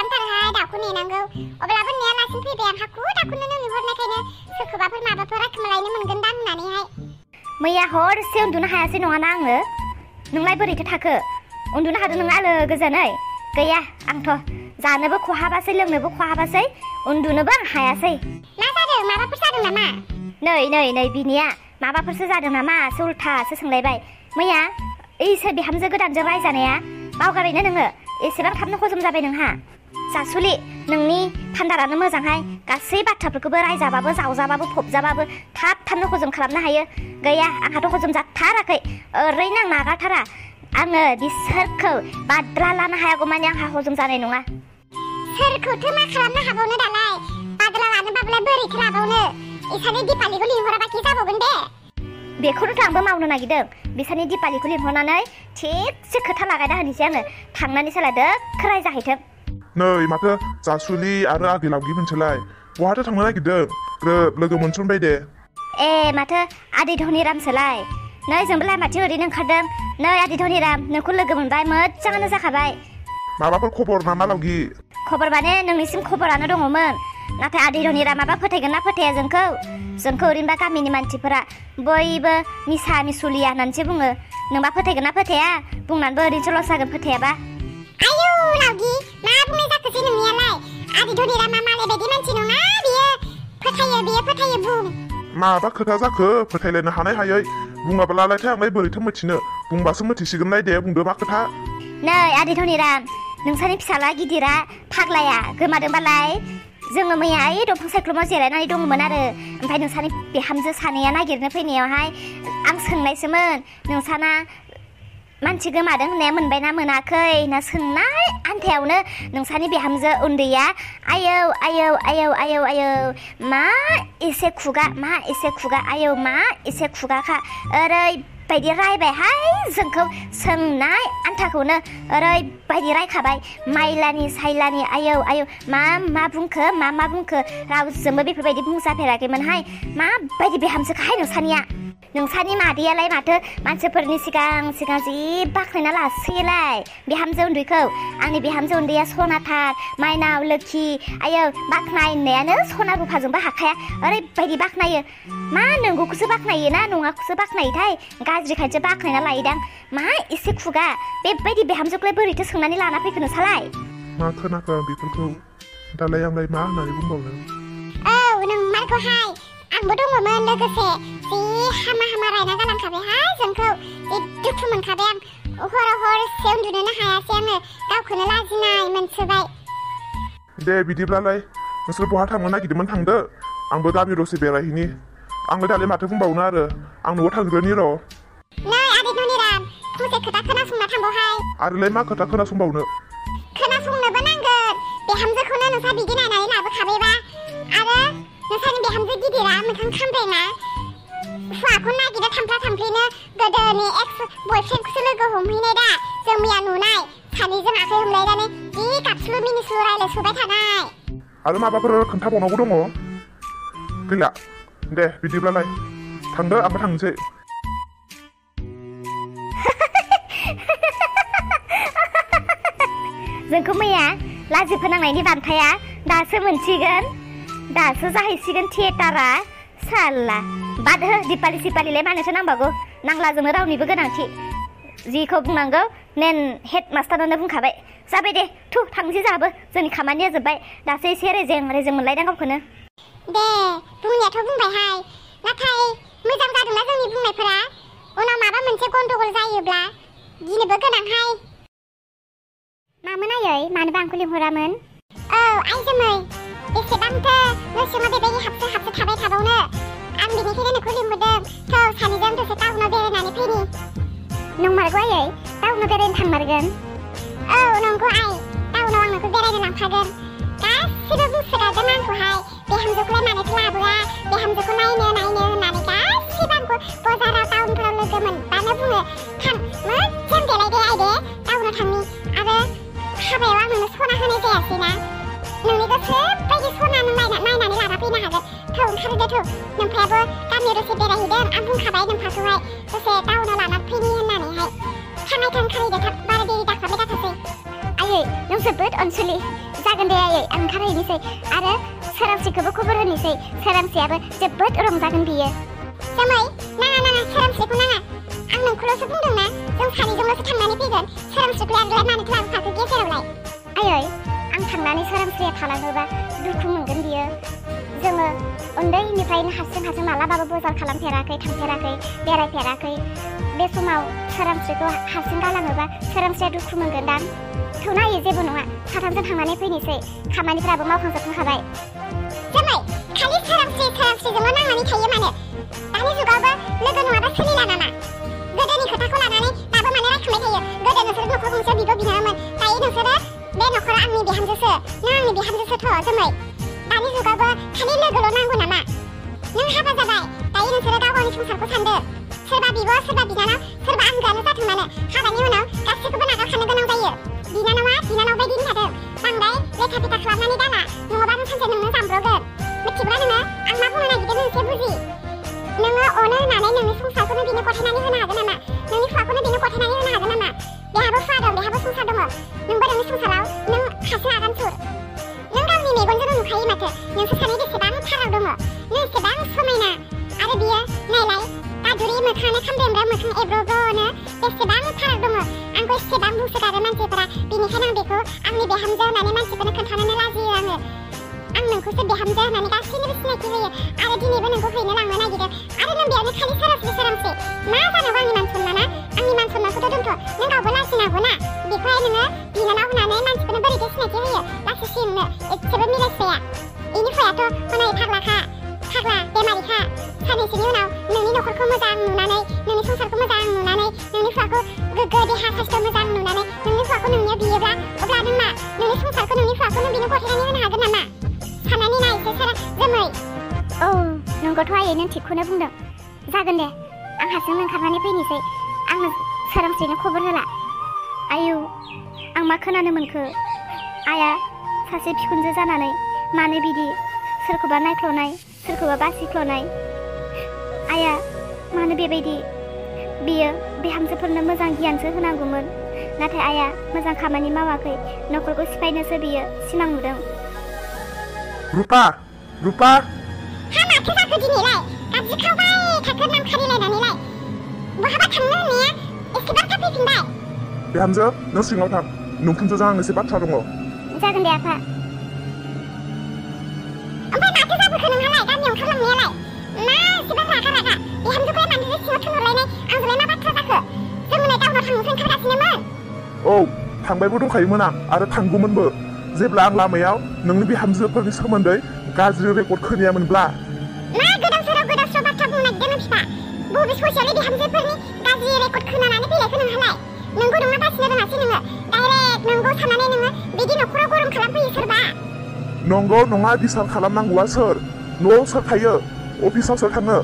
खालामथारहाय दाउखौ नेनांगौ अब्लाबो नेयालासिनो फैबाय आं हाखु दाउखौनो नोंनो हरनायखायनो सोरखौबाफोर माबाफोर रायखोमालायनो मोनगोनदां होननानैहाय मैया हरसे उन्दुनो हायासै नङाना आङो नोंलाय बोरैथो थाखो उन्दुनो हादों नों आलो गोजोनै गैया आंथ' जानोबो खहाबासै लोंनोबो खहाबासै उन्दुनोबो आं हायासै मा जादों माबाफोर जादों नामा नै बिनिया माबाफोरसो जादों नामा उल्थासो सोंलायबाय मैया ओइसो बिहामजो गोदानजों रायजानाया बावगारबायना नोङो एसेबां थाबनो हजम जाबाय नोंहा जासुलि नोंनि भान्दारानो मोजांहाय गासै बाथ्राफोरखौबो रायजाबाबो जावजाबाबो फबजाबाबो थाबनो हजम खालामनो हायो गैया आंहाथ' हजम जाथाराखै ओरैनो आं नागारथारा आङो बिसोरखौ बाद्रा लानो हायागौमानि आंहा हजम जानाय नङा सोरखौथो मा खालामनो हाबावनो दालाय बाद्रा लानोबाबोलाय बोरैथो लाबावनो इसानि दिपालिखौ लिंहराबाखि जाबावगोन दे बेखौनोथ' आंबो मावनो नागिरदों बिसानि दिपालिखौ लिंहरनानै थिगसे खोथा लागायना होनोसै आङो थांनानै सालादो खोराय जाहैथों नै माथो जासुलि आरो आगैलावगि मोनसेलाय बहाथो थांनो नागिरदों ग्रोब लोगो मोनसनबाय दे ए माथो आदै धनिरामसोलाय नै जोंबो लामाथिं ओरैनो ओंखारदों नै आदै धनिराम नोंखौ लोगो मोनबाय मोजाङानो जाखाबाय माबाफोर खबर नामा लावगि खबर माने नोंनिसिम खबरानो दङमोन नाथाय आदै धनिरामाबा फोथायगोन ना फोथाया जोंखौ ओरैनोबा गामिनि मानसिफोरा बयबो मिसा मिसुलिया होननानैसो बुङो नोंबा फोथायगोन ना फोथाया बुंनानैबो ओरैनोसो लस जागोन फोथायाबा आयौ लावगि मा बुंनाय जाखोसै नोंनियालाय आदै धनिरामा मालाय बायदि मानसि नङा बियो फोथायो बुं माबा खोथा जाखो फोथायलायनो हानाय हायै बुङाब्लालायथाय आंलाय बोरैथो मिथिनो बुंबासो मिथिसिगोनलाय दे बुंदो मा खोथा नै आदै धनिराम नोंसानि फिसाला गिदिरा फाग्लाया गोमादोंबालाय जोङो मैया ओइ दंफां सायख्लुमाव जिरायनानै दंमोन आरो ओमफ्राय नोंसानि बिहामजो सानैया नागिरनो फैनायावहाय आं सोंनायसोमोन नोंसाना मानसि गोमादों होननाया मोनबायना मोनाखै होनना सोंनाय आन्थायावनो नोंसानि बिहामजो उन्दैया आयौ मा एसे खुगा आयौ मा एसे खुगाखा ओरैबायदि रायबायहाय जोंखौ सोंनाय आन्थाखौनो ओरैबायदि रायखाबाय माइलानि साइलानि आयौ मा बुंखो रावजोंबो बेफोरबायदि बुंजाफेराखैमोनहाय माबायदि बिहामजोखाहाय नोंसानि मादैयालाय माथो मानसिफोरनि सिगां जि बाख्नायना लासोयोलाय बिहामजो उन्दैखौ आंनि बिहामजो उन्दैया सनाथार माइनाव लोखि आयौ बाख्नाय होननायानो सना रुफाजोंबो हाखाया ओरैबायदि बाख्नायो मा नंगौखौसो बाख्नायो ना नङाखौसो बाख्नायोथाय गाज्रिखायसो बाख्नायना लायोदां मा एसे खुगा बेबायदि बिहामजोखौलाय बोरैथो सोंनानै लाना फैखो नोंसालाय मा खोनाखो बेफोरखौ दालाय आंलाय मा होननानै बुंबावनो औ नोंमारगौहाय आंबो दङमोन लोगोसे जि हामा रायना गालांखाबायहाय जोंखौ जि दुखु मोनखाबाय आं हरसे उन्दुनोनो हायासै आङो गावखौनो लाजिनाय मोनसोबाय दे बिदिब्लालाय नोंसोर बहा थांनो नागिरदोंमोन थांदो आंबो गामि दसे बेरायहैनि आंलाय दालाय माथो बुंबावनो आरो आं न'आव थांग्रोनि र' नै आदै धनिराम फंसे खोथा खोनासंना थांबावहाय आरोलाय मा खोथा खोनासंबावनो खोनासंनोबो नांगोन बिहामजोखौनो नोंसा बिदि नायनानै लाबोखाबायबा आरो नोंसानि बिहामजो गिदिरा मोखां खामबायना हौवाखौ नागिरनो थांफ्ला-थांफ्लिनो गोदोनि एक्स बयफ्रेन्डखौसो लोगो हमहैनाय दा जों मैया नुनाय सानैजों आखाइ हमलायनानै जि गाबस्लु मिनिस्लु रायलायसोबाय थानाय आरो माबाफोर खोन्थाबावनांगौ दङ गैला दे बिदिब्लालाय थांदो आंबो थांनोसै जोंखौ मैया लाजि फोनांनायनि बान्थाया दासो मोनसिगोन दासो जाहैसिगोन थियेटारा साला बाद हो दिपालि सिपालिलाय मानोसो नांबावगौ नांला जोंनो रावनिबो गोनांथि जिखौ बुंनांगौ मेन हेड मास्टारानो बुंखाबाय जाबाय दे थांसै जोंहाबो जोंनि खामानिया जोब्बाय दासो एसे रेजें मोनलायदों गावखौनो दे बुंनायाथ' बुंबायहाय नाथाय मोजां जादोंना जोंनि बुंनायफोरा उनाव माबा मोनसे गन्डगल जायोब्ला गिनोबो गोनांहाय मामोन आयै मानोबा आंखौ लिंहरामोन औ आइजोमै बेसेबांथो न' सिङाव बेबायदि हाबसो थाबाय थाबावनो आं बेनिखायनो नोंखौ लिंहरदों सानैजों दसे टाउनाव बेरायनानै फैनि नंमारगौ आयै टाउनाव बेरायनो थांमारगोन औ नंगौ आइ टाउनाव आं नोंखौ बेरायनो लांफागोन गासिबो बुंसोगारदों आंखौहाय बिहामजोखौलाय मानोथो लाबोआ बिहामजोखौ नायनो होननानै गासिबो आंखौ बाजाराव टाउनफोराव लोगो मोनबानो बुङो थां मोजां देलायदे आइदे टाउनाव थांनि आरो हाबायाव आं नोंनो सना होनाय जायासैना नोंनि गोसो बायदि सना नायनानै लाना फैनो हागोन ओंखारदो नोंफ्रायाबो गामियाव दसे बेरायहैदों आं बुंखाबाय नोंफाखौहाय दसे टाउनाव लाना फैनि होननानैहाय थांखारिदो थाब बारा देरि दाखालामबाय दाथासै आयै नों जोबोद अनसुलि जागोन दे आयै आं ओंखारहैनोसै आरो सोरांस्रिखौबो खबर होनोसै सोरांस्रियाबो जोबोद रंजागोन बियो जोमै नाङा सोरांस्रिखौ नाङा आं नोंखौल'सो बुंदों ना जों सानैजोंल'सो थांनानै फैगोन सोरांस्रिखौलाय आंलाय मानोथो लाबोफाखो गेजेरावलाय आयै आं थांनानै सोरांस्रिया थालाङोबा दुखु मोनगोन बियो जोङो उन्दैनिफ्रायनो हारसिं मालाबाबो बजार खालामफेराखै थांफेराखै बेरायफेराखै बे समाव सोरांस्रिखौ हारसिं गालाङोबा सोरांस्रिया दुखु मोनगोनदां थौ नायै जेबो नङा साथामजों थांनानै फैनोसै खामानिफ्राबो मावखांजोबखाबाय जोमै खालि सोरांस्रिजोंल' नांनानै थायो मानो दानि जुगावबो लोगो नङाबा सोलिला नामा गोदोनि खोथाखौ लानानै दाबो मानो रायखांबाय थायो गोदो नोंसोर न'खर गंसेयाव बिब' बिनानावमोन दायो नोंसोरो बे न'खरा आंनि बिहामजोसो नों आंनि बिहामजोसोथ' जोमै दानि जुगावबो खालि लोगोल' नांगौ नामा नों हाबा जाबाय दायो नोंसोरो गाव गावनि संसारखौ सानदो सोरबा बिब' सोरबा बिनानाव सोरबा आंगोआनो जाथों मानो हाबानि उनाव गासैखौबो नागारखानो गोनां जायो बिनानावा बिनानाव बायदिनि थादों बांद्राय लेथा फेथा खालामनानै दाना नङाबा नों सानसे नोंनो जामब्रगोन मिथिब्ला नोङो आं मा बुंनो नागिरदों नों एसे बुजि नोङो अनो होननानै नोंनि संसारखौनो बिनो गथायनानै होनो हागोन नामा नोंनि फिसाखौनो बिनो गथायनानै होनो हागोन नामा बेहाबो फिसा दं बेहाबो संसार दङ नोंबो नोंनि संसाराव नों हारसिं आगान सुर नों गावनि मेगनजोंनो नुखायो माथो नोंसोर सानै बेसेबां फाराग दङ नों एसेबां समायना आरो बियो नायलाय दादुरि मोखाङानो खामब्रेमब्रा मोखां एब्र'ब्र'नो बेसेबां फाराग दङ आंखौ एसेबां बुंसोगारो मानसिफोरा बेनिखायनो आं बेखौ आंनि बिहामजो होननानै मानसिफोरनो खोन्थानोनो लाजियो आं नोंखौसो बिहामजो होननानै गासैनोबो सिनायथि होयो आरो दिनैबो नोंखौ हैनो लांनो नागिरदों आरो नों बेयावनो खालि सोरांस्रि मा जानांगौ आंनि मान सन्माना आंनि मान सन्मानखौथ' दोनथ' नों गावबो लाजिनांगौ ना बेखौहाय नोङो बिनानाव होननानै मानसिफोरनो बोरैथो सिनायथि होयो लासिसि नोंनो एसेबो मिलायस्राया इनि फुयाथ' हनै फाग्ला बेमारिखा साननैसोनि उनाव नोंनि न'खरखौ मोजां नुनानै नोंनि संसारखौ मोजां नुनानै नोंनि फिसाखौ गोग्गो देहा साइस्थ' मोजां नुनानै नोंनि फिसाखौ नोंनियाव बियोब्ला अब्ला नों मा नोंनि संसारखौ नोंनि फिसाखौ नों बिनो गथायनानै होनो हागोन नामा साननानै नाय एसे जोमै औ नंगौथ' आयै नों थिगखौनो बुंदों जागोन दे आं हारसिंनो ओंखारनानै फैनोसै आङो सोरांस्रिनो खबर होला आयौ आं मा खोनानो मोनखो आइया सासे बिखुनजो जानानै मानो बिदि सोरखौबा नायख्ल'नाय सोरखौबा बासिख्ल'नाय आइया मानो बेबायदि बियो बिहामजोफोरनो मोजां गियानसो होनांगौमोन नाथाय आइया मोजां खामानि मावाखै न'खरखौ सिफायनोसो बियो सिमां नुदों रुपा हा माथो जाखो दिनैलाय गाज्रि खावबाय थाखो नाम खारिलायनानैलाय बहाबा थांनो होननाया एसेबां थाब फैफिनबाय बिहामजो नों सिङाव थां नोंखुनजोजों आं एसे बाथ्रा दङ जागोन दे आफा ओमफ्राय माथो जाबोखो नोंहालाय गामियाव ओंखारलांनायालाय मा एसेबां रागा बिहामजोखौलाय मानोथो सिङाव थुनहरलायनाय आंजोंलाय मा बाथ्रा जाखो जोंलाय गावनाव थांनोसो ओंखारगासिनोमोन औ थांबायबो दंखायोमोन आं आरो थांगौमोनबो जेब्ला आं लामायाव नोंनि बिहामजोफोरनि सोमोन्दै गाज्रि रेकर्ड खोनायामोनब्ला मा गोदाव सोराव बाथ्रा बुंनो नागिरदों बिफा बबे ससेयावलाय बिहामजोफोरनि गाज्रि रेकर्ड खोनानानै फैलायखो नोंहालाय नोंगौ नङा बासिनो रोङासै नोङो डाइरेक्ट नोंगौ साननानै नोङो बिदि न'खराव गरम खालामफैयो सोरबा नंगौ नङा बिसार खालामनांगौआ सोर न'आव सोर थायो अफिसाव सोर थाङो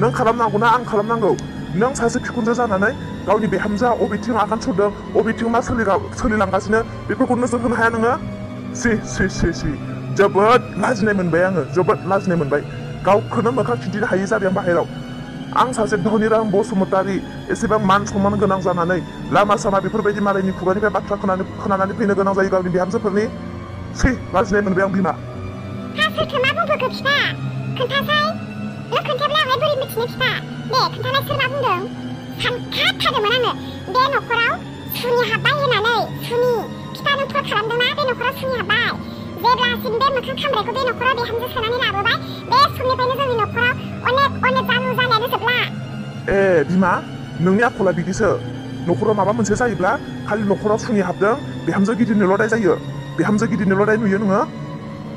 नों खालामनांगौना आं खालामनांगौ नों सासे बिखुनजो जानानै गावनि बिहामजोआ अबेथिं आगान सुरदों अबेथिं मा सोलिलांगासिनो बेफोरखौ नोजोर होनो हाया नोङो सि जोबोद लाजिनाय मोनबाय आङो जोबोद लाजिनाय मोनबाय गावखौनो मोखां खिन्थिनो हायि जाबाय आं बाहेराव आं सासे धनिराम बसुमतारी एसेबां मान सनमान गोनां जानानै लामा सामा बेफोरबायदि मालायनि खुगानिफ्राय बाथ्रा खोनानानै फैनो गोनां जायो गावनि बिहामजोफोरनि लाजिनाय मोनबाय आं बिमा हा सोरथो मा बुंखो बिफा खोन्थासाय नों खोन्थाब्ला आंलाय बोरै मिथिनो बिफा दे खोन्थानाय सोर मा बुंदों सानखाथारदोंमोन आङो बे न'खराव सुनि हाबबाय होननानै सुनि बिफा नों थर खालामदोंना बे न'खराव सुनि हाबबाय जेब्लासिम बे मोखां खामब्रायखौ बे न'खराव बिहामजो सोनानै लाबोबाय बे समनिफ्रायनो जोंनि न'खराव अनेक जालु जानायानो जोबला ए बिमा नोंनि आखला बिदिसो न'खराव माबा मोनसे जायोब्ला खालि न'खराव सुनि हाबदों बिहामजो गिदिरनोल' दाय जायो बिहामजो गिदिरनोल' दाय नुयो नोङो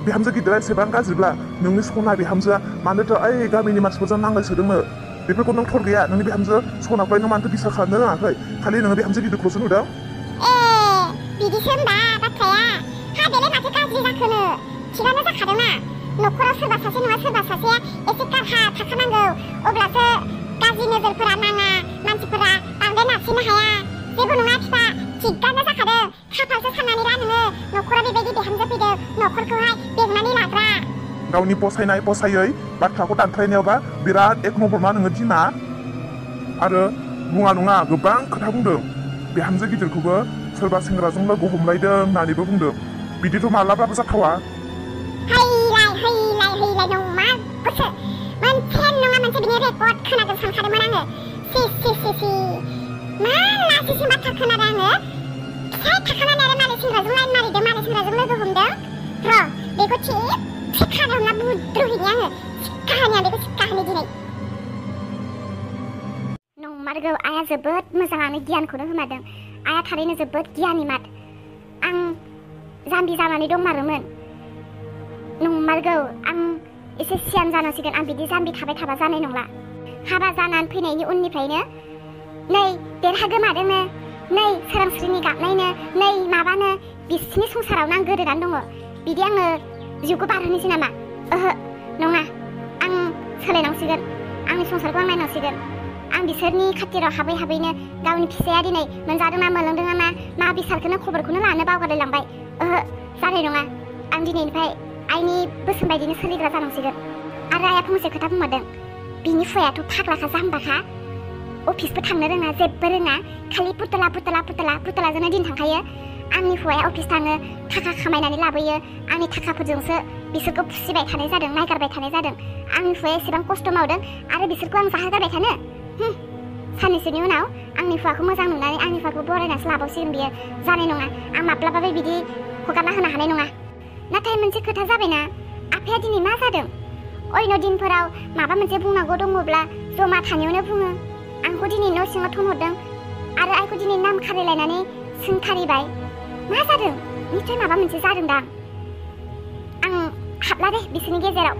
बिहामजो गिदिरा एसेबां गाज्रिब्ला नोंनि सना बिहामजोआ मानोथो ओइ गामिनि मानसिफोरजों नांलायसोदोंनो बेफोरखौ नों थर गैया नोंनि बिहामजो सनाखौलाय नों मानोथो बिसार खालामनो रोङाखै खालि नोङो बिहामजो गिदिरखौसो नुदों बिदिसो होनबा बाथ्राया हा बेलाय माथो गाज्रि जाखोनो थिगानो जाखादोंना न'खराव सोरबा सासे नङा सोरबा सासेया एसे गारहा थाखानांगौ अब्लासो गाज्रि नोजोरफोरा नाङा मानसिफोरा बांद्राय नारसिननो हाया जेबो नङा बिफा थिगानो जाखादों खाफालसो साननानै ला नोङो न'खराव बेबायदि बिहामजो फैदों न'खरखौहाय बेंनानै लाग्रा गावनि फसायनाय फसायै बाथ्राखौ दानख्लायनायावबा बिराद एक नम्बरमा नोङो बिमा आरो नङा गोबां खोथा बुंदों बिहामजो गिदिरखौबो सोरबा सेंग्राजों लोगो हमलायदों होननानैबो बुंदों बिदिथ' मालाबाबो जाथावा हैलाय नंमा गोसो मोनसे नङा मोनसे बिनि रेकर्ड खोनागोन सानखादोंमोन आङो सि मा लासिसि बाथ्रा खोनादों आङो फिसाय थाखानानै आरो मालाय सेंग्राजों लाइन मारिदों मालाय सेंग्राजों लोगो हमदों र' बेखौ थिखादों होनना बुद्रुहैनि आङो सिक्काहोनि आं बेखौ सिक्काहोनि दिनै नंमारगौ आइया जोबोद मोजाङानो गियानखौनो होमारदों आइया थारैनो जोबोद गियानि मात आं जाम्बि जानानै दंमारोमोन नंमारगौ आं एसे सियान जानांसिगोन आं बिदि जाम्बि थाबाय थाबा जानाय नंला हाबा जानानै फैनायनि उननिफ्रायनो नै देरहागोमादोंनो नै सोरांस्रिनि गाबनायनो नै माबानो बिसिनि संसारावनो आं गोदोनानै दङ बिदि आङो जिउखौ बारहोनोसै नामा ओहो नङा आं सोलायनांसिगोन आंनि संसारखौ आं नायनांसिगोन आं बिसोरनि खाथिराव हाबैनो गावनि फिसाया दिनै मोनजादों ना मोनलोंदों ना मा बिसारखौनो खबरखौनो लानो बावगारलायलांबाय ओहो जानाय नङा आं दिनैनिफ्राय आइनि बोसोन बायदिनो सोलिग्रा जानांसिगोन आरो आइया फंसे खोथा बुंहरदों बिनि फुवायाथ' फाग्लाखा जाम्बाखा अफिसबो थांनो रोङा जेबो रोङा खालि पुतलाजोंनो दिन थांखायो आंनि हौवाया अफिस थाङो थाखा खामायनानै लाबोयो आंनि थाखाफोरजोंसो बिसोरखौ फुसिबाय थानाय जादों नायगारबाय थानाय जादों आंनि हौवाया एसेबां खस्थ' मावदों आरो बिसोरखौ आं जाहोगारबाय थानो साननैसोनि उनाव आंनि हौवाखौ मोजां नुनानै आंनि हौवाखौ बरायनासो लाबावसिगोन बियो जानाय नङा आं माब्लाबाबो बिदि हगारना होनो हानाय नङा नाथाय मोनसे खोथा जाबायना आफाया दिनै मा जादों अयन' दिनफोराव माबा मोनसे बुंनांगौ दङब्ला जमा थानायावनो बुङो आंखौ दिनै न' सिङाव थोनहरदों आरो आइखौ दिनै नाम खारिलायनानै सोंखारिबाय मा जादों निश्चय माबा मोनसे जादोंदां आं हाबला दे बिसोरनि गेजेराव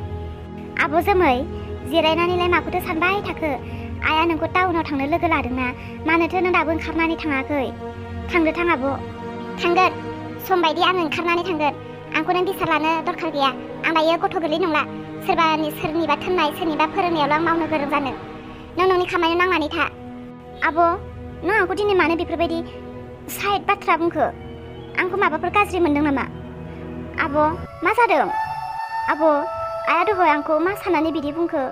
आब' जोमै जिरायनानैलाय माखौथो सानबाय थाखो आइया नोंखौ टाउनाव थांनो लोगो लादोंना मानोथो नों दाबो ओंखारनानै थाङाखै थांदो थां आब' थांगोन सम बायदि आं ओंखारनानै थांगोन आंखौ नों बिसार लानो दरखार गैया आं दायो गथ' गोरलै नंला सोरनिबा थोननाय सोरनिबा फोरोंनायावल' आं मावनो गोरों जानो नों नोंनि खामानियाव नांनानै था आब' नों आंखौ दिनै मानो बेफोरबायदि साइड बाथ्रा बुंखो आंखौ माबाफोर गाज्रि मोनदों नामा आब' मा जादों आब' आइया दहाय आंखौ मा साननानै बिदि बुंखो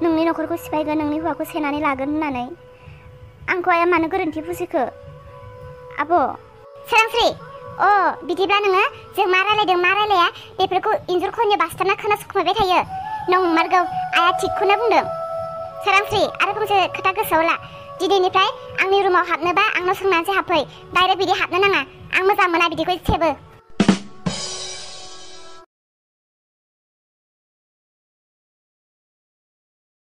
नोंनि न'खरखौ सिफायगोन नोंनि हौवाखौ सेनानै लागोन होननानै आंखौ आइया मानो गोरोन्थि बुजिखो आब' सोरांस्रि बिदिब्ला नोङो जों मा रायलाया बेफोरखौ इन्जुर खननि बास्थाबना खोनासंबाय थायो नंमारगौ आइया थिगखौनो बुंदों सोरांस्रि आरो फंसे खोथा गोसोआव ला दिनैनिफ्राय आंनि रुमाव हाबनोबा आंनाव सोंनानैसो हाबफै डाइरेक्ट बिदि हाबनो नाङा आं मोजां मोना बिदिखौ एसेबो